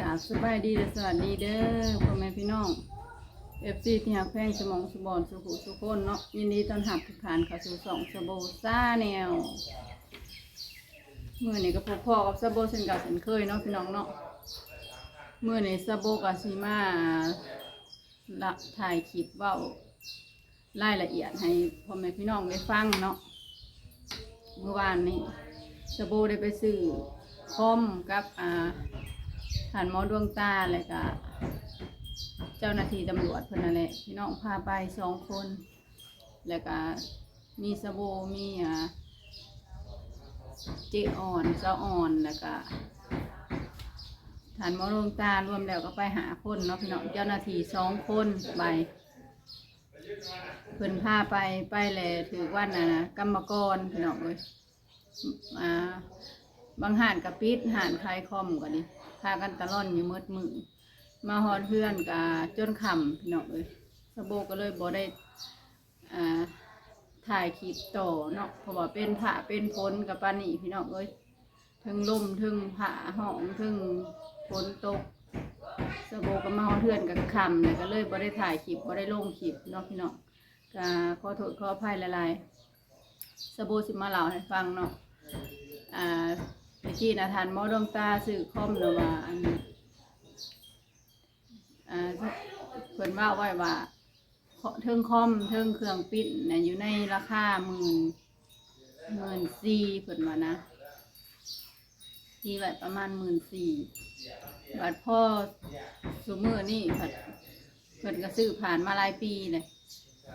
ກາບສະບາຍດີ ແລະ ສະຫວັດດີເດີ ພໍ່ແມ່ພີ່ນ້ອງ ເອັຟຊີ ທີ່ຮັກແພງສະໝອງສະບອນ ສູ່ຜູ້ສູ່ຄົນເນາະ. ຍິນດີຕ້ອນຮັບທຸກທ່ານເຂົ້າສູ່ຊ່ອງສະໂບ Channel. ມື້ນີ້ກໍພົບພໍ້ກັບສະໂບເຊັ່ນເກົ່າເຊັ່ນເຄີຍເນາະ ພີ່ນ້ອງເນາະ. ມື້ນີ້ສະໂບກໍຊິມາ ລະ ຖ່າຍຄລິບເວົ້າລາຍລະອຽດໃຫ້ພໍ່ແມ່ພີ່ນ້ອງໄດ້ຟັງເນາະ. ມື້ວານນີ້ສະໂບໄດ້ໄປຊື້ຄອມກັບ ອ່າ ທ່ານໝໍດວງຕາ ແລ້ວກະເຈົ້າໜ້າທີ່ຕຳຫຼວດເພິ່ນນັ້ນແຫຼະ ພີ່ນ້ອງ ພາໄປສອງຄົນ ແລ້ວກະມີສະໂບ ມີ ອ່າ ເຈ້ອ່ອນ ສາວອ່ອນ ແລ້ວກະທ່ານໝໍດວງຕາ ລວມແລ້ວກໍໄປຫ້າຄົນເນາະ ພີ່ນ້ອງ ເຈົ້າໜ້າທີ່ສອງຄົນໄປ. ເພິ່ນພາໄປ ໄປແລ້ວຖືກວັນ ອັນນະ ກຳມະກອນ ພີ່ນ້ອງເອີຍ. ອ່າ ບາງຮ້ານກໍປິດ ຮ້ານຂາຍຄອມກໍດີ ພາກັນຕະລ່ອນຢູ່ໝົດມື້. ມາຮອດເຮືອນກໍຈົນຄ່ຳ ພີ່ນ້ອງເອີຍ. ສະໂບກໍເລີຍບໍ່ໄດ້ ອ່າ ຖ່າຍຄລິບຕໍ່ເນາະ ເພາະວ່າເປັນຟ້າເປັນຝົນກໍປານນີ້ ພີ່ນ້ອງເອີຍ. ເທິງລົມ ເທິງຟ້າຮ້ອງ ເທິງຝົນຕົກ. ສະໂບກໍມາຮອດເຮືອນກໍຄ່ຳ ແລ້ວກໍເລີຍບໍ່ໄດ້ຖ່າຍຄລິບ ບໍ່ໄດ້ລົງຄລິບເນາະ ພີ່ນ້ອງ. ກໍຂໍໂທດຂໍອະໄພຫຼາຍໆ. ສະໂບຊິມາເລົ່າໃຫ້ຟັງເນາະ. ອ່າ ແຕ່ກີ້ນະ ທ່ານໝໍດວງຕາຊື້ຄອມນະວ່າ ອັນ ອ່າ ເພິ່ນເວົ້າໄວ້ວ່າ ເທິງຄອມ ເທິງເຄື່ອງປຣິ້ນນະ ຢູ່ໃນລາຄາໝື່ນ ໝື່ນສີ່ ເພິ່ນວ່ານະ ຕີໄວ້ປະມານໝື່ນສີ່. ບາດພໍຊຸມື້ນີ້ພັດ ເພິ່ນກໍຊື້ຜ່ານມາຫຼາຍປີແລ້ວ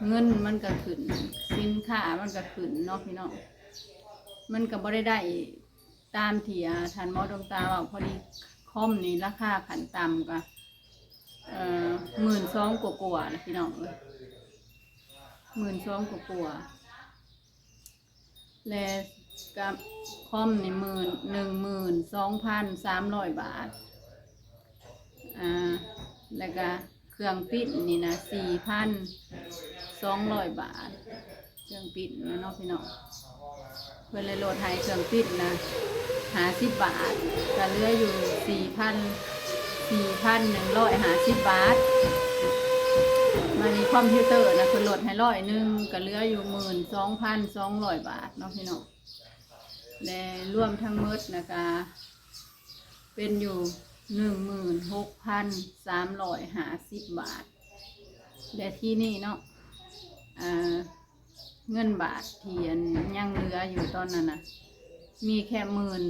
ເງິນມັນກໍຂຶ້ນ ສິນຄ້າມັນກໍຂຶ້ນເນາະ ພີ່ນ້ອງ. ມັນກໍບໍ່ໄດ້ໄດ້ຕາມທີ່ ອ່າ ທ່ານໝໍດວງຕາເວົ້າ. ພໍດີຄອມນີ້ລາຄາຂັ້ນຕ່ຳກໍ ເອີ່ ໝື່ນສອງກວ່າໆ ແຫຼະ ພີ່ນ້ອງເອີຍ ໝື່ນສອງກວ່າໆ. ແລະ ກັບຄອມນີ້ໝື່ນ ໜຶ່ງໝື່ນສອງພັນສາມຮ້ອຍບາດ ອ່າ ແລ້ວກະເຄື່ອງປຣິ້ນນີ້ນະ ສີ່ພັນສອງຮ້ອຍບາດ ເຄື່ອງປຣິ້ນນະເນາະ ພີ່ນ້ອງ. ເພິ່ນເລີຍລົດໃຫ້ເຄື່ອງປຣິ້ນນະ ຫ້າສິບບາດ ກະເຫຼືອຢູ່ ສີ່ພັນ ສີ່ພັນໜຶ່ງຮ້ອຍຫ້າສິບບາດ. ບາດນີ້ຄອມພິວເຕີນະ ເພິ່ນລົດໃຫ້ຮ້ອຍໜຶ່ງ ກະເຫຼືອຢູ່ ໝື່ນສອງພັນສອງຮ້ອຍບາດເນາະ ພີ່ນ້ອງ. ແລະ ລວມທັງໝົດນະກະເປັນຢູ່ ໜຶ່ງໝື່ນຫົກພັນສາມຮ້ອຍຫ້າສິບບາດ. ແລະ ທີ່ນີ້ເນາະ ອ່າ ເງິນບາດທີ່ ອັນ ຍັງເຫຼືອຢູ່ຕອນນັ້ນນະ ມີແຄ່ໝື່ນ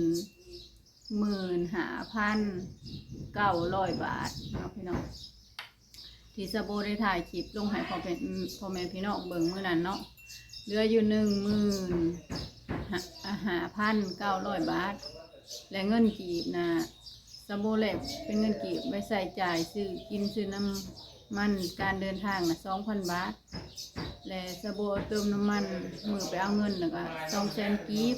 ໝື່ນຫ້າພັນເກົ້າຮ້ອຍບາດເນາະ ພີ່ນ້ອງ. ທີ່ສະໂບໄດ້ຖ່າຍຄລິບລົງໃຫ້ພໍ່ແມ່ ພໍ່ແມ່ພີ່ນ້ອງເບິ່ງມື້ນັ້ນເນາະ ເຫຼືອຢູ່ ໜຶ່ງໝື່ນຫ້າພັນເກົ້າຮ້ອຍບາດ. ແລະ ເງິນກີບນະ ສະໂບແລກເປັນເງິນກີບໄວ້ໃຊ້ຈ່າຍຊື້ກິນ ຊື້ນ້ຳມັນການເດີນທາງນະ ສອງພັນບາດ. ແລະ ສະໂບເຕີມນ້ຳມັນ ມື້ໄປເອົາເງິນນະກະ ສອງແສນກີບ.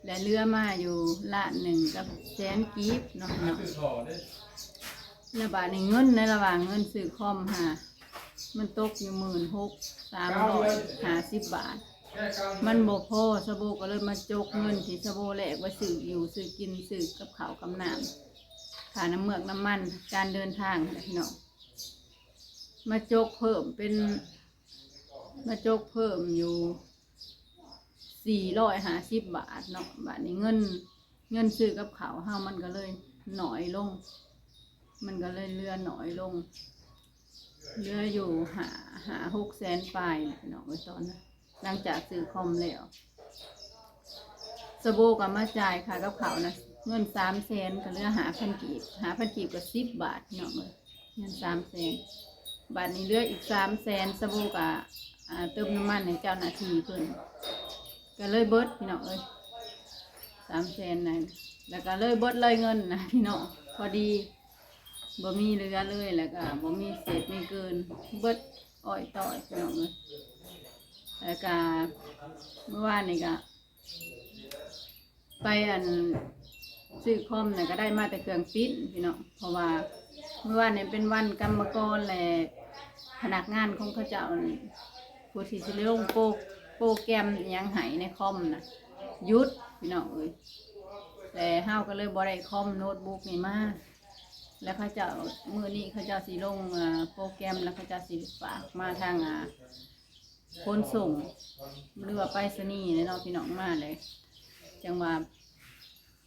ແລະ ເຫຼືອມາຢູ່ລ້ານໜຶ່ງກັບແສນກີບເນາະ ພີ່ນ້ອງ. ແລ້ວບາດນີ້ເງິນໃນລະຫວ່າງເງິນຊື້ຄອມຫາ ມັນຕົກຢູ່ ໝື່ນຫົກພັນສາມຮ້ອຍຫ້າສິບບາດ. ມັນບໍ່ພໍ ສະໂບກໍເລີຍມາຈົກເງິນທີ່ສະໂບແລກໄວ້ຊື້ຢູ່ຊື້ກິນ ຊື້ກັບເຂົ້າກັບນ້ຳ ຄ່ານ້ຳເມືອກນ້ຳມັນການເດີນທາງນະ ພີ່ນ້ອງ. ມາຈົກເພີ່ມເປັນ ມາຈົກເພີ່ມຢູ່ ສີ່ຮ້ອຍຫ້າສິບບາດເນາະ. ບາດນີ້ເງິນ ເງິນຊື້ກັບເຂົ້າເຮົາມັນກໍເລີຍໜ້ອຍລົງ ມັນກໍເລີຍເຫຼືອໜ້ອຍລົງ ເຫຼືອຢູ່ຫ້າ ຫ້າຫົກແສນປາຍແຫຼະ ພີ່ນ້ອງເອີຍ. ຕອນນັ້ນ ຫຼັງຈາກຊື້ຄອມແລ້ວ ສະໂບກໍມາຈ່າຍຄ່າກັບເຂົ້ານະ ເງິນສາມແສນ ກໍເຫຼືອຫ້າພັນກີບ ຫ້າພັນກີບກໍສິບບາດ ພີ່ນ້ອງເອີຍ. ເງິນສາມແສນ ບາດນີ້ເຫຼືອອີກສາມແສນ ສະໂບກໍ ອ່າ ເຕີມນ້ຳມັນໃຫ້ເຈົ້າໜ້າທີ່ເພິ່ນ ກໍເລີຍເບິດ ພີ່ນ້ອງເອີຍ ສາມແສນນັ້ນ. ແລ້ວກໍເລີຍເບິດເລີຍເງິນນະ ພີ່ນ້ອງ ພໍດີບໍ່ມີເຫຼືອເລີຍ ແລ້ວກໍບໍ່ມີເສດມີເກີນ ເບິດອ້ອຍຕ້ອຍ ພີ່ນ້ອງເອີຍ. ແລ້ວກໍມື້ວານນີ້ກໍ ໄປ ອັນ ຊື້ຄອມນະ ກໍໄດ້ມາແຕ່ເຄື່ອງປຣິ້ນ ພີ່ນ້ອງ ເພາະວ່າມື້ວານນີ້ເປັນວັນກຳມະກອນ ແລະ ພະນັກງານຂອງເຂົາເຈົ້ານີ້ ຜູ້ທີ່ຊິໄດ້ລົງໂປ ໂປຣແກຣມອີ່ຫຍັງໃຫ້ໃນຄອມນະ ຢຸດ ພີ່ນ້ອງເອີຍ. ແລະເຮົາກໍເລີຍບໍ່ໄດ້ຄອມໂນ້ດບຸກນີ້ມາ ແລະເຂົາເຈົ້າ ມື້ນີ້ເຂົາເຈົ້າຊິລົງ ອາ ໂປຣແກຣມ ແລະເຂົາເຈົ້າຊິຝາກມາທາງ ອາ ຂົນສົ່ງ ຫຼືວ່າໄປສະນີແຫຼະເນາະ ພີ່ນ້ອງ ມາເລີຍ. ຈັ່ງວ່າ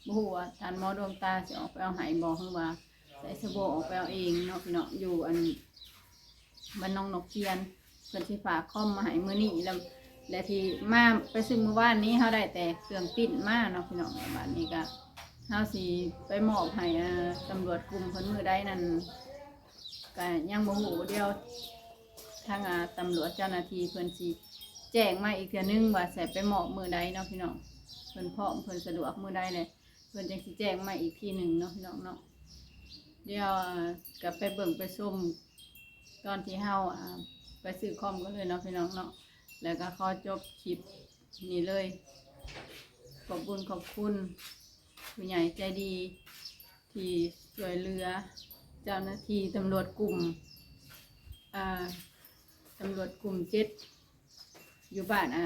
ບໍ່ຮູ້ວ່າທ່ານໝໍດວງຕາຊິອອກໄປເອົາໃຫ້ບໍ່ ຫຼືວ່າໃຊ້ສະໂບອອກໄປເອົາເອງເນາະ ພີ່ນ້ອງ ຢູ່ອັນ ບ້ານໜອງນົກຈຽນ ເພິ່ນຊິຝາກຄອມມາໃຫ້ມື້ນີ້ ແລ້ວ ແລະທີ່ມາໄປຊື້ມື້ວານນີ້ ເຮົາໄດ້ແຕ່ເຄື່ອງປຣິ້ນມາເນາະ ພີ່ນ້ອງ. ບາດນີ້ກະເຮົາຊິໄປມອບໃຫ້ ອາ ຕຳຫຼວດກຸ່ມເພິ່ນມື້ໃດນັ້ນ ກະຍັງບໍ່ຮູ້ ດຽວທາງ ອາ ຕຳຫຼວດເຈົ້າໜ້າທີ່ເພິ່ນຊິແຈ້ງມາອີກເທື່ອໜຶ່ງວ່າຊິໄປມອບມື້ໃດເນາະ ພີ່ນ້ອງ. ເພິ່ນພ້ອມ ເພິ່ນສະດວກມື້ໃດແຫຼະ ເພິ່ນຈັ່ງຊິແຈ້ງມາອີກທີໜຶ່ງເນາະ ພີ່ນ້ອງເນາະ. ດຽວ ອາ ກະໄປເບິ່ງໄປຊົມ ຕອນທີ່ເຮົາ ອາ ໄປຊື້ຄອມກັນເລີຍເນາະ ພີ່ນ້ອງເນາະ. ແລ້ວກໍຂໍຈົບຄລິບນີ້ເລີຍ. ຂອບບຸນຂອບຄຸນຜູ້ໃຫຍ່ໃຈດີທີ່ຊ່ວຍເຫຼືອເຈົ້າໜ້າທີ່ຕຳຫຼວດກຸ່ມ ອາ ຕຳຫຼວດກຸ່ມເຈັດ ຢູ່ບ້ານ ອາ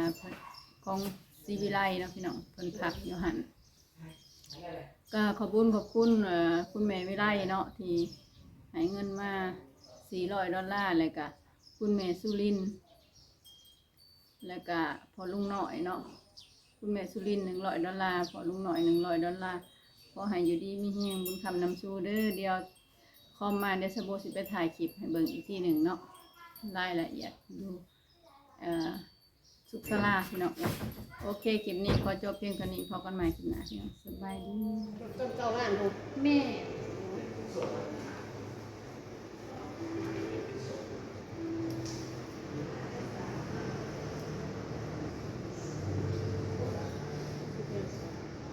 ຂອງສີວິໄລເນາະ ພີ່ນ້ອງ ເພິ່ນພັກຢູ່ຫັ້ນ. ກໍຂອບບຸນຂອບຄຸນ ເອີ ຄຸນແມ່ວິໄລເນາະ ທີ່ໃຫ້ເງິນມາສີ່ຮ້ອຍດອນລາ ແລ້ວກະຄຸນແມ່ສຸລິນ ແລ້ວກະພໍ່ລຸງນ້ອຍເນາະ ຄຸນແມ່ສຸລິນໜຶ່ງຮ້ອຍດອນລາ ພໍ່ລຸງນ້ອຍໜຶ່ງຮ້ອຍດອນລາ. ຂໍໃຫ້ຢູ່ດີມີແຮງ ບຸນຄຳນຳຊູເດີ. ດຽວຄອມມາ ດຽວສະໂບຊິໄປຖ່າຍຄລິບໃຫ້ເບິ່ງອີກທີໜຶ່ງເນາະ ລາຍລະອຽດຢູ່ ເອີ ສຸກສາລາ ພີ່ນ້ອງເອີຍ. ໂອເຄ ຄລິບນີ້ຂໍຈົບພຽງເທົ່ານີ້ ພົບກັນໃໝ່ຄລິບໜ້າ ພີ່ນ້ອງ ສະບາຍດີ. ຈົນເກົ້າລ້ານພຸ້ນ ແມ່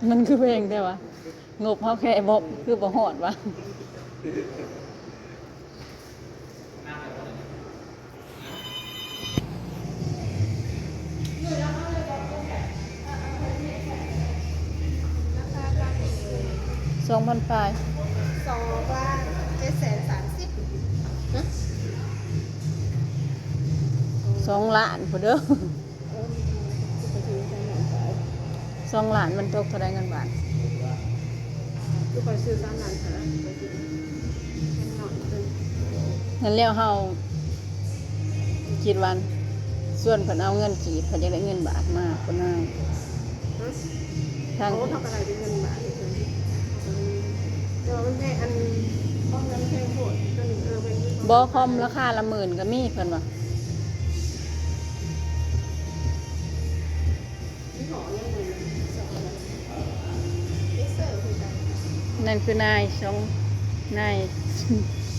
ມັນຄືແພງແທ້ວະ? ງົບເຮົາແຄ່ບໍ່ ຄືບໍ່ຮອດວະ? ສອງພັນປາຍ ສອງລ້ານເຈັດແສນສາມສິບ ຮະ ສອງລ້ານພຸ້ນເດີ. ສອງລ້ານມັນຕົກເທົ່າໃດເງິນບາດ? ຄືຂ້ອຍຊື້ສາມລ້ານຫ້າ ຂ້ອຍຊື້ເງິນໜ້ອຍເກີນ. ນັ້ນແລ້ວເຮົາຄິດວ່າຊວນເພິ່ນເອົາເງິນກີບ ເພິ່ນຢາກໄດ້ເງິນບາດມາພຸ້ນນາ. ຮະ? ທາງ ໂອ້ ເຮົາກໍໄດ້ເປັນເງິນບາດ ແຕ່ວ່າມັນແພງ ອັນ ຄອມມັນແພງໂພດ ຕົວນີ້ ເອີ ແມ່ນຢູ່ ບໍ່ ຄອມລາຄາລະໝື່ນກໍມີ ເພິ່ນວ່າ. ນັ້ນຄືນາຍສອງ ນາຍ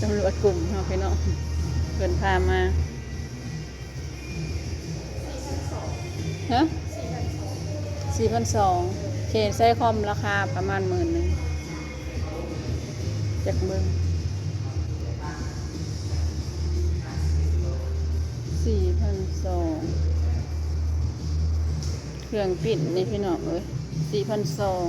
ຕຳຫຼວດກຸ່ມເຮົາ ພີ່ນ້ອງ ເພິ່ນພາມາ. ຮະ? ສີ່ພັນສອງ ເຄ ໃຊ້ຄອມລາຄາປະມານໝື່ນໜຶ່ງ. ຈັກເບິ່ງ ສີ່ພັນສອງ ເຄື່ອງປຣິ້ນນີ້ພີ່ນ້ອງເອີຍ ສີ່ພັນສອງ.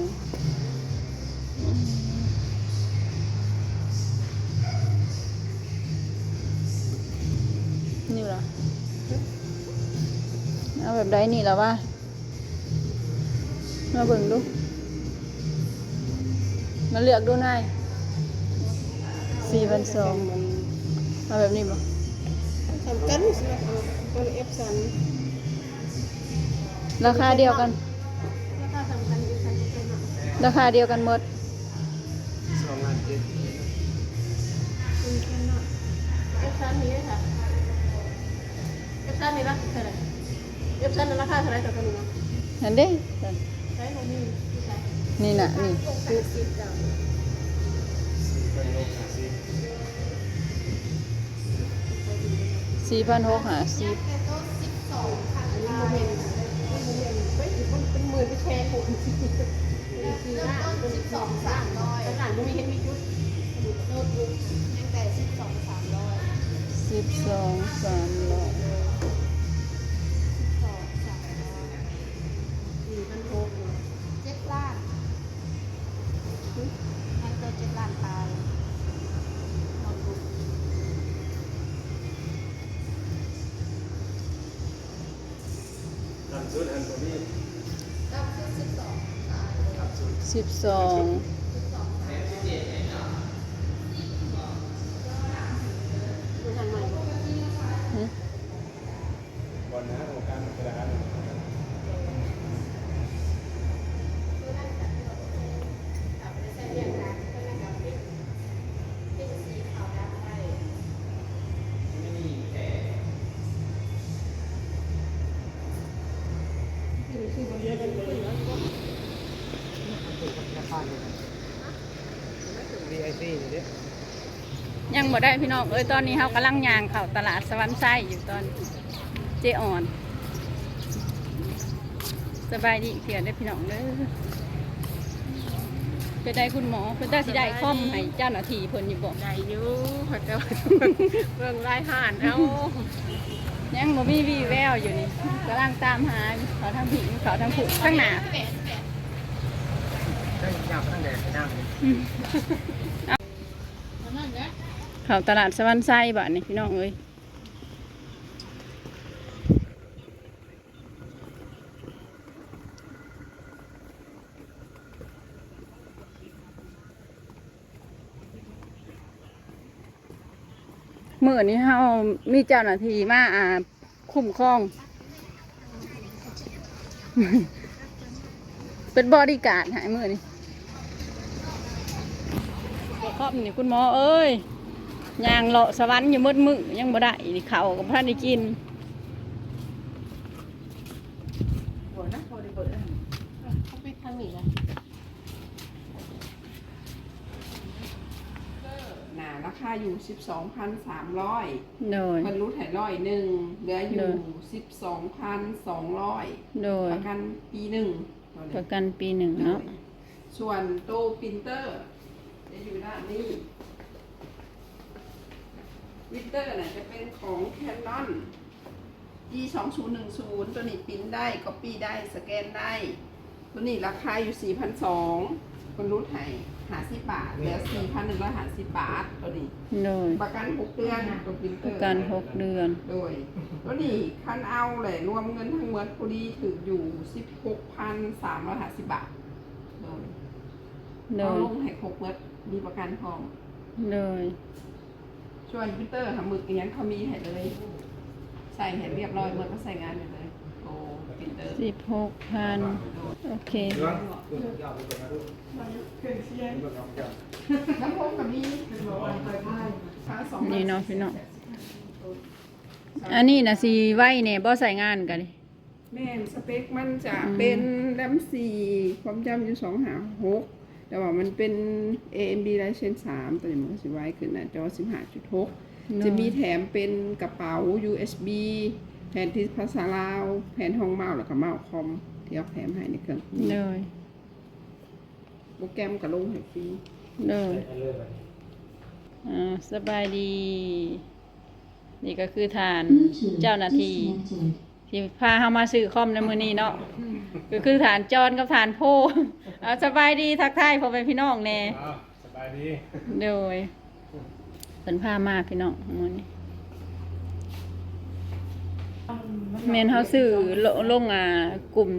ນີ້ລະ ເອົາແບບໃດນີ້ລະວະ? ມາເບິ່ງດູ ມາເລືອກດູນາຍ. ສີ່ພັນສອງ ເອົາແບບນີ້ບໍ່? ສຳຄັນ ເອັຟສາມ ລາຄາດຽວກັນ ລາຄາສຳຄັນ ເອັຟສາມ ລາຄາດຽວກັນໝົດ. ສອງລ້ານເຈັດ ເອັຟສາມ ນີ້ເດ້ ເອັຟສາມ ນີ້ລາຄາເທົ່າໃດ? ເອັຟສາມ ລາຄາເທົ່າໃດ ຕົວນີ້ນະ? ຫັ້ນເດ້ ໃສບໍ່ມີ ຢູ່ໃສ? ນີ້ນະ ນີ້ ສີ່ພັນຫົກຫ້າສິບ ສີ່ພັນຫົກຫ້າສິບ. ອັນນີ້ບໍ່ແມ່ນ ມັນບໍ່ແມ່ນ ເປັນ ເປັນໝື່ນ ເປັນແສນພຸ້ນ. ເລີ່ມຕົ້ນສິບສອງ ສາມຮ້ອຍ ຂະໜາດບໍ່ມີເຮັດມີຈຸດ ໂນ້ດບຸກຍັງແຕ່ສິບສອງ ສາມຮ້ອຍ ສິບສອງ ສາມຮ້ອຍ ສິບສອງ ສາມຮ້ອຍ ສີ່ພັນຫົກ ເຈັດລ້ານ ຍັງແຕ່ເຈັດລ້ານປາຍ ໂນ້ດບຸກ. ຕ່ຳສຸດຫັ້ນບໍ່ມີ ຕ່ຳສຸດສິບສອງ ຕ່ຳສຸດ ສິບສອງ ຫຶ? ຍັງບໍ່ໄດ້ພີ່ນ້ອງເອີຍ ຕອນນີ້ເຮົາກຳລັງຍ່າງເຂົ້າຕະຫຼາດສະຫວັນໄຊຢູ່ ຕອນເຈອ່ອນ ສະບາຍດີອີກເທື່ອເດີພີ່ນ້ອງເດີ. ເປັນໃດຄຸນໝໍ ເພິ່ນຕາຊິໄດ້ຄອມໃຫ້ເຈົ້າໜ້າທີ່ເພິ່ນຢູ່ບໍ່? ໄດ້ຢູ່ ເຂົາເຈົ້າເບິ່ງລາຍຮ້ານເອົາ ຍັງບໍ່ມີວີ່ແວວຢູ່ນີ້ ກຳລັງຕາມຫາຢູ່ ເຂົ້າທາງພີ້ ເຂົ້າທາງພຸ້ນ ທາງໜ້າ ເຂົ້າຕະຫຼາດສະຫວັນໄຊບາດນີ້ພີ່ນ້ອງເອີຍ. ມື້ນີ້ເຮົາມີເຈົ້າໜ້າທີ່ມາ ອ່າ ຄຸ້ມຄອງ ເປັນບໍລິກາດໃຫ້ມື້ນີ້. ຄອບນີ້ຄຸນໝໍເອີຍ ຍ່າງເລາະສະຫວັນຢູ່ໝົດມື້ ຍັງບໍ່ໄດ້ ເຂົ້າກໍບໍ່ທັນໄດ້ກິນ. ບໍ່ນະ ພໍໄດ້ເປີດແລ້ວ ເຂົາປິດທາງນີ້ນະ. ໜ້າລາຄາຢູ່ສິບສອງພັນສາມຮ້ອຍ ໂດຍ ເພິ່ນຫຼຸດໃຫ້ຮ້ອຍໜຶ່ງ ເຫຼືອຢູ່ ໂດຍ ສິບສອງພັນສອງຮ້ອຍ ໂດຍ ປະກັນປີໜຶ່ງ ປະກັນປີໜຶ່ງເນາະ ໂດຍ. ສ່ວນໂຕປຣິນເຕີຈະຢູ່ດ້ານນີ້ ປຣິນເຕີນະຈະເປັນຂອງ Canon ອີ ສອງສູນໜຶ່ງສູນ ໂຕນີ້ປຣິນໄດ້ ກັອບປີ້ໄດ້ ສະແກນໄດ້. ໂຕນີ້ລາຄາຢູ່ສີ່ພັນສອງ ເພິ່ນຫຼຸດໃຫ້ຫ້າສິບບາດ ເຫຼືອສີ່ພັນໜຶ່ງຮ້ອຍຫ້າສິບບາດ ໂຕນີ້ ໂດຍ ປະກັນຫົກເດືອນ ໂຕປຣິນເຕີ ປະກັນຫົກເດືອນ ໂດຍ. ໂຕນີ້ຄັນເອົາແຫຼະ ລວມເງິນທັງໝົດ ພໍດີຖືກຢູ່ສິບຫົກພັນສາມຮ້ອຍຫ້າສິບບາດ ໂດຍ ໂດຍ ເອົາລົງໃຫ້ຄົບໝົດ ມີປະກັນພ້ອມ ໂດຍ. ສ່ວນປຣິນເຕີຫາໝຶກອີ່ຫຍັງເຂົາມີໃຫ້ເລີຍ ໃສ່ໃຫ້ລຽບຮ້ອຍໝົດ ມາໃຊ້ງານໄດ້ເລີຍ. ໂຕປຣິນເຕີ ສິບຫົກພັນ ໂອເຄ ລຳໂພງກໍມີ ນີ້ເນາະພີ່ນ້ອງ ອັນນີ້ນະຊິໄວແດ່ບໍ່ ໃຊ້ງານກໍດີ. ແມ່ນ ສະເປັກມັນຈະ ອືມ ເປັນແຣມສີ່ ຄວາມຈຳຢູ່ສອງຫ້າຫົກ ແຕ່ວ່າມັນເປັນ ເອເອັມດີ Ryzen ສາມ ໂຕນີ້ມັນກໍຊິໄວຂຶ້ນ ໜ້າຈໍສິບຫ້າຈຸດຫົກ ໂດຍ ຈະມີແຖມເປັນກະເປົາ ຢູເອັສບີ ແຜ່ນທີ່ພາສາລາວ ແຜ່ນຮອງເມົ້າ ແລ້ວກໍເມົ້າຄອມທີ່ເຮົາແຖມໃຫ້ໃນເຄື່ອງ ໂດຍ. ໂປຣແກຣມກໍລົງໃຫ້ຟຣີ ໂດຍ ອ່າ ສະບາຍດີ ນີ້ກໍຄືທ່ານເຈົ້າໜ້າທີ່ທີ່ພາເຮົາມາຊື້ຄອມໃນມື້ນີ້ເນາະ ກໍຄືທ່ານຈອນກັບທ່ານໂພ. ເອົາ ສະບາຍດີ ທັກທາຍພໍ່ແມ່ພີ່ນ້ອງແດ່. ອ່າ ສະບາຍດີ ໂດຍ. ເພິ່ນພາມາພີ່ນ້ອງມື້ນີ້ ແມ່ນເຮົາຊື້ລົງ ອ່າ ກຸ່ມ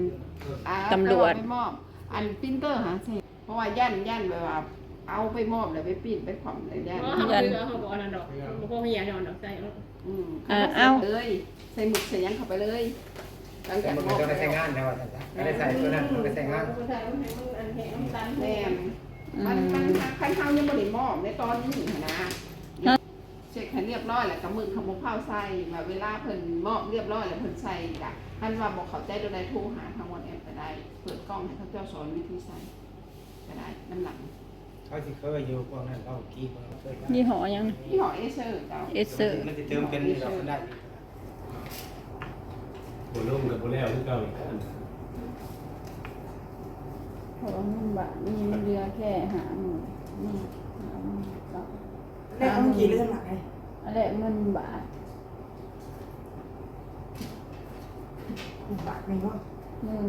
ອ່າ ຕຳຫຼວດ ເອົາໄປມອບ ອັນປຣິນເຕີຫາໃສ່ ເພາະວ່າຢ້ານ ຢ້ານແບບວ່າເອົາໄປມອບແລ້ວໄປປີ້ນໄປຂວ້ຳແລ້ວຢ້ານ ບໍ່ ເຮົາ ຢ້ານ ເຮົາບໍ່ອັນນັ້ນດອກ ບໍ່ພໍເຫຍຍ້ອນດອກ ໃສ່ເອົາ ອືມ ເອົາ ເອົາ ເອົາເລີຍ ໃສ່ໝຶກໃສ່ຫຍັງເຂົ້າໄປເລີຍ ຫຼັງຈາກມອບ ໃສ່ໝຶກ ແລ້ວ ໃສ່ໂຕນັ້ນ ໃສ່ງານ ໃສ່ໃຫ້ມັນອັນແຫ້ງມັນຕັນ ແມ່ນ ອືມ ມັນ ມັນ ຄັນເຮົາຍັງບໍ່ໄດ້ມອບໃນຕອນນີ້ຫັ້ນນະ ເຊັກໃຫ້ລຽບຮ້ອຍແລ້ວກໍມືດເຂົາບໍ່ພາວໃສ່ ວ່າເວລາເພິ່ນມອບລຽບຮ້ອຍແລ້ວເພິ່ນໃສ່ກະ ຄັນວ່າບໍ່ເຂົ້າໃຈໂຕໃດໂທຫາທາງ WhatsApp ກໍໄດ້ ເປີດກ້ອງໃຫ້ເຂົາເຈົ້າສອນວິທີໃສ່ກໍໄດ້ນຳຫຼັງ. ເຂົາຊິເຄີຍຢູ່ພວກນັ້ນ ເຂົາກີ້ເບິ່ງເຄີຍ ຍີ່ຫໍ້ຫຍັງ? ຍີ່ຫໍ້ Acer ເຈົ້າ Acer ມັນຊິເຕີມເປັນນີ້ດອກ ມັນໄດ້ຢູ່ ບໍ່ລົງກໍບໍ່ແລ້ວຄືເກົ່າອີກ ເພາະວ່າເງິນບາດນີ້ມັນເຫຼືອແຄ່ຫ້າໝື່ນ ຫ້າໝື່ນເກົ້າ ແລກເອົາມາກີ້ເດືອນລະໄດ໋ ອັນແລກເງິນບາດ ບາດໜຶ່ງເນາະ ໜຶ່ງ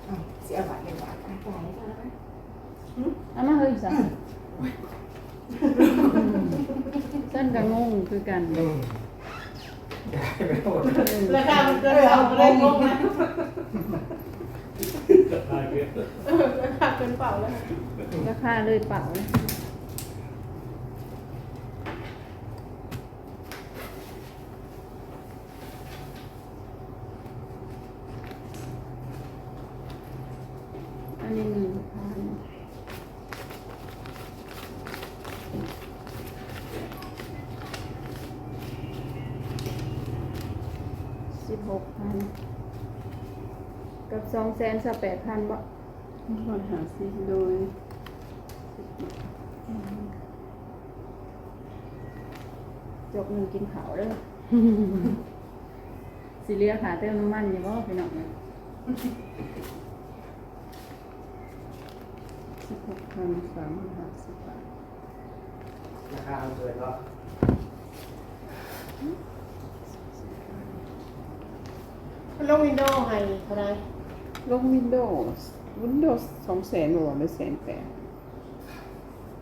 ອ້າວ ຊິເອົາບາດເດີ ບາດ ອາ ຈ່າຍໃຫ້ເຈົ້າໄດ້ໄໝ? ຫຶ? ເອົາມາເຮີ້ຍ ຊັ້ນ ຊັ້ນກໍງົງຄືກັນ ອືມ ລາຄາມັນເກີນເຮົາກໍເລີຍງົງນະ. ເອີ ລາຄາເກີນເປົ້າແລ້ວ ລາຄາເລີຍເປົ້າ. ອັນນີ້ໜຶ່ງພັນ ສິບຫົກພັນ ກັບສອງແສນຊາວແປດພັນບໍ? ຮ້ອຍຫ້າສິບ ໂດຍ ອືມ ຈົກໜຶ່ງກິນເຂົ້າເດີ ຊິເຫຼືອຄ່າເຕີມນ້ຳມັນຢູ່ບໍ່ພີ່ນ້ອງເອີຍ? ສິບຫົກພັນສາມຮ້ອຍຫ້າສິບບາດ. ລາຄາເຮົາເກີນເນາະ. ມັນລົງວິນໂດໃຫ້ເທົ່າໃດ? ລົງວິນໂດ ວິນໂດສອງແສນບໍ່ ຫຼືແສນແປດ?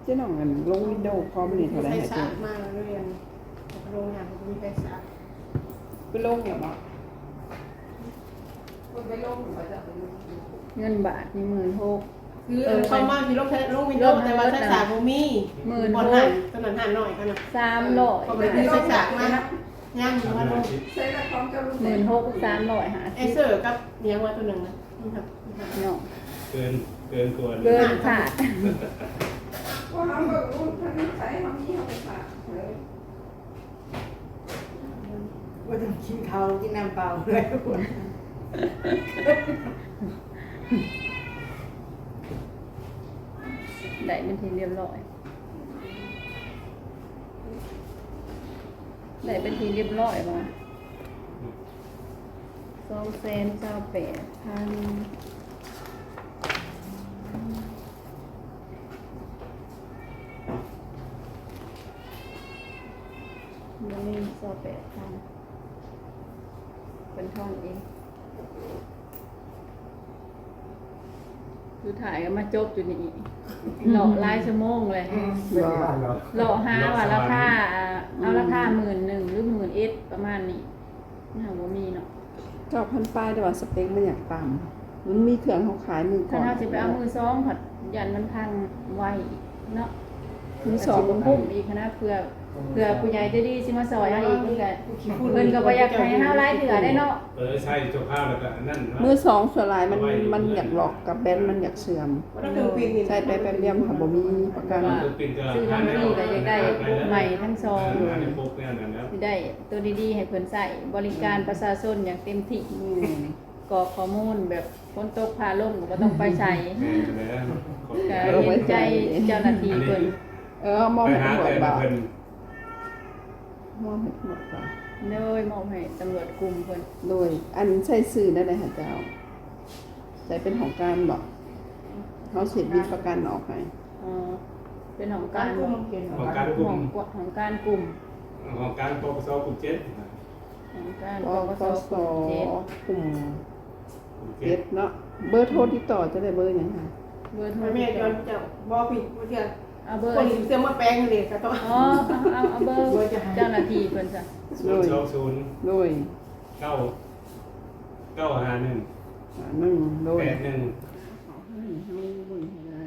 ເຈົ້ານ້ອງ ອັນລົງວິນໂດຄອມນີ້ເທົ່າໃດ ໃຊ້ສາກມາເລີຍ ອັນລົງຫຍັງບໍ່ມີໃຊ້ສາກ ໄປລົງແລ້ວບໍ່? ເພິ່ນໄປລົງແລ້ວບໍ່? ເງິນບາດນີ້ໝື່ນຫົກ ຄື ເອີ ເຂົ້າມາທີ່ລົງ ລົງວິນໂດ ແຕ່ວ່າໃຊ້ສາກບໍ່ມີ ໝື່ນຫົກ ບ່ອນຫັ້ນ ຕອນນັ້ນຮ້ານນ້ອຍຫັ້ນນະ ສາມຮ້ອຍ ເຂົາບໍ່ໄດ້ໃຊ້ສາກມານະ ຍັງບໍ່ທັນລົງ ໝື່ນຫົກສາມຮ້ອຍຫ້າສິບ ເອເຊີກັບຫຍັງວ່າຕົວໜຶ່ງນະ ເນາະ ເກີນ ເກີນກວ່າ ເກີນຄາດ ເພາະເຮົາເບິ່ງຮູບທາງໃສເຮົາມີເຮົາກໍສາກເລີຍ. ບໍ່ຕ້ອງກິນເຂົ້າ ກິນນ້ຳເປົ່າເລີຍ. ໄດ້ເປັນທີ່ຮຽບຮ້ອຍ ໄດ້ເປັນທີ່ຮຽບຮ້ອຍບໍ່? ສອງແສນຊາວແປດພັນ ບໍ່ມີ ຊາວແປດພັນ ເພິ່ນທອນເອງ. ສຸດທ້າຍກໍມາຈົບຢູ່ນີ້ ເລາະຫຼາຍຊົ່ວໂມງເລີຍ ອືມ ເລາະຫາວ່າລາຄາ ເອົາລາຄາໝື່ນໜຶ່ງ ຫຼື ໝື່ນເອັດ ປະມານນີ້ ມັນຫາບໍ່ມີເນາະ. ເກົ້າພັນປາຍ ແຕ່ວ່າສະເປັກມັນຢາກຕ່ຳ ມັນມີເຄື່ອງເຮົາຂາຍມືກ່ອນ ຄັນເຮົາຊິໄປເອົາມືສອງ ພັດຢ້ານມັນພັງໄວເນາະ ມືສອງ ມັນຊິບໍ່ຄຸ້ມອີກຫັ້ນນະ ເພື່ອ ເພື່ອຜູ້ໃຫຍ່ໃຈດີຊິມາຊ່ອຍເຮົາອີກ ເພິ່ນກໍ ເພິ່ນກໍບໍ່ຢາກໃຫ້ເຮົາຫຼາຍເທື່ອເດ້ເນາະ. ເອີ ໃຊ້ຊົ່ວຄາວແລ້ວກໍອັນນັ້ນເນາະ ມືສອງສ່ວນຫຼາຍມັນ ມັນຢາກລອກກັບແບນ ມັນຢາກເສື່ອມ ໃຊ້ໄປແປັບດຽວມັນກໍບໍ່ມີປະກັນ ຊື້ທາງນີ້ກໍຢາກໄດ້ໃໝ່ທັງສອງ ຊິໄດ້ ໂຕດີໆ ໃຫ້ເພິ່ນໃຊ້ບໍລິການປະຊາຊົນຢ່າງເຕັມທີ່ ກອກຂໍ້ມູນແບບຝົນຕົກຟ້າລົງກໍບໍ່ຕ້ອງໄປໃສ ແມ່ນແລ້ວ ກໍເຫັນໃຈເຈົ້າໜ້າທີ່ເພິ່ນ ເອີ ມອບໃຫ້ຕຳຫຼວດບໍ? ມອບໃຫ້ຕຳຫຼວດ ໂດຍ ມອບໃຫ້ຕຳຫຼວດກຸ່ມເພິ່ນ ໂດຍ ອັນໃຊ້ຊື່ແນວໃດຫາເຈົ້າ? ໃຊ້ເປັນຫ້ອງການບໍ? ເຮົາຊິເຮັດບິນປະກັນອອກໃຫ້ ອໍ ເປັນຫ້ອງການ ຫ້ອງການກຸ່ມ ຫ້ອງການກຸ່ມ ຫ້ອງການ ປກສ ກຸ່ມເຈັດ ຫ້ອງການ ປກສ ກຸ່ມເຈັດ ເຈັດເນາະ ເບີໂທຕິດຕໍ່ຈະໄດ້ເບີຫຍັງຫາ? ເບີໂທ ແມ່ຈອນເຈົ້າ ບໍ່ຜິດ ບໍ່ເຊື່ອ ເອົາເບີ ຄົນເຊື່ອມາແປງນີ້ກໍຕ້ອງ ອໍ ເອົາ ເອົາເບີເຈົ້າໜ້າທີ່ເພິ່ນຊະ ໂດຍ ສອງສູນ ໂດຍ ເກົ້າ ເກົ້າຫ້າໜຶ່ງ ຫ້າໜຶ່ງ ໂດຍ ແປດໜຶ່ງ ເຮົາເບິ່ງໃຫ້ໄດ້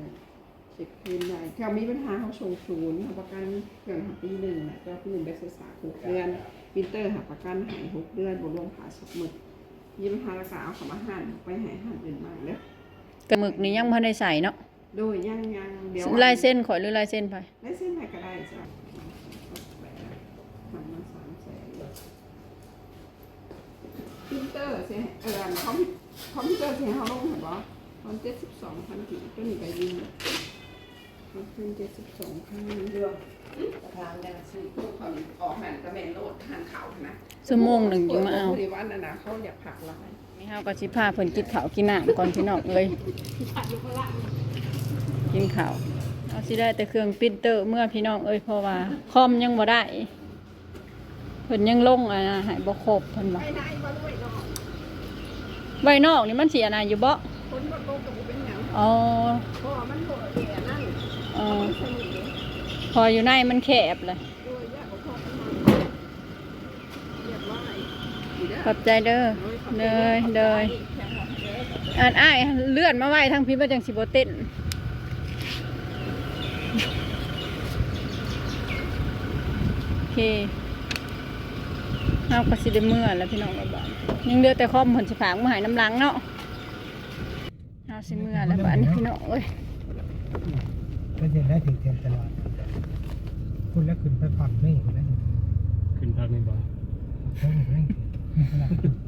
ເຊັກຄືນໄດ້ ຖ້າມີບັນຫາເຮົາສົ່ງສູນ ຮັບປະກັນເຄື່ອງຫັ້ນປີໜຶ່ງ ແລ້ວກໍປີໜຶ່ງໄດ້ສຶກສາຫົກເດືອນ ປຣິນເຕີຮັບປະກັນໃຫ້ຫົກເດືອນ ບໍ່ລວມຄ່າເຊັກໝົດ ມີບັນຫາແລ້ວກໍເອົາເຂົ້າມາຮ້ານ ໄປໃຫ້ຮ້ານອື່ນໃໝ່ເດີ ກະໝຶກນີ້ຍັງບໍ່ທັນໄດ້ໃສ່ເນາະ ໂດຍ ຍັງ ຍັງ ດຽວ ລາຍເຊັນຂ້ອຍ ຫຼື ລາຍເຊັນໃຜ? ລາຍເຊັນໃຜກໍໄດ້ເຈົ້າ ທຳມາສາມແສນ ປຣິນເຕີຊິ ເອີ ຄອມ ຄອມພິວເຕີຊິໃຫ້ເຮົາລົງໃຫ້ບໍ່? ຕອນເຈັດສິບສອງພັນກີບ ຕົວນີ້ກໍຍິງແລ້ວ ເຈັດສິບສອງພັນ ເລື່ອງປະທານແຕ່ລະຊື່ ພວກເຂົາອອກຫັ້ນກໍແມ່ນໂລດ ທາງເຂົາຫັ້ນນະ ຊົ່ວໂມງໜຶ່ງຈຶ່ງມາເອົາ ຜູ້ທີ່ວ່ານັ້ນນະ ເຂົາຢາກພັກຫຼາຍ ນີ້ເຮົາກໍຊິພາເພິ່ນກິນເຂົ້າກິນນ້ຳກ່ອນ ພີ່ນ້ອງເອີຍ ກິນເຂົ້າ ເຮົາຊິໄດ້ແຕ່ເຄື່ອງປຣິນເຕີເມືອ ພີ່ນ້ອງເອີຍ ເພາະວ່າຄອມຍັງບໍ່ໄດ້ ເພິ່ນຍັງລົງ ອາ ໃຫ້ບໍ່ຄົບ ເພິ່ນວ່າ ໄວ້ນອກນີ້ມັນຊິອັນນັ້ນຢູ່ບໍ່? ຝົນບໍ່ຕົກກໍບໍ່ເປັນຫຍັງ ອໍ ເພາະວ່າມັນບໍ່ໄດ້ອັນນັ້ນ ອໍ ມັນບໍ່ໄດ້ສະໜິມ ເພາະຢູ່ໃນມັນແຄບແຫຼະ ໂດຍ ຢ້ານບໍ່ພໍປານນັ້ນ ຮຽບຮ້ອຍ ຂອບໃຈເດີ ໂດຍ ໂດຍ ຂອບໃຈເດີ ແຂງຫວັງເດີ ຂອບໃຈ ອັນອ້າຍເລື່ອນມາໄວ້ທາງພີ້ ມັນຈັ່ງຊິບໍ່ເຕັ້ນ. ໂອເຄ ເຮົາກໍຊິໄດ້ເມືອແລ້ວພີ່ນ້ອງເອີຍ ບາດນີ້ຍັງເຫຼືອແຕ່ຄອມເພິ່ນຊິຝາກມາໃຫ້ນຳຫຼັງເນາະ. ເຮົາຊິເມືອແລ້ວບາດນີ້ພີ່ນ້ອງເອີຍ. ໄປເຮັດໄດ້ຖືກເຕັມຕະຫຼອດ ພຸ້ນແລ້ວຂຶ້ນໄປພັກນີ້ພຸ້ນແລ້ວ ຂຶ້ນພັກນີ້ບໍ່? ເທິງພຸ້ນແລ້ວ.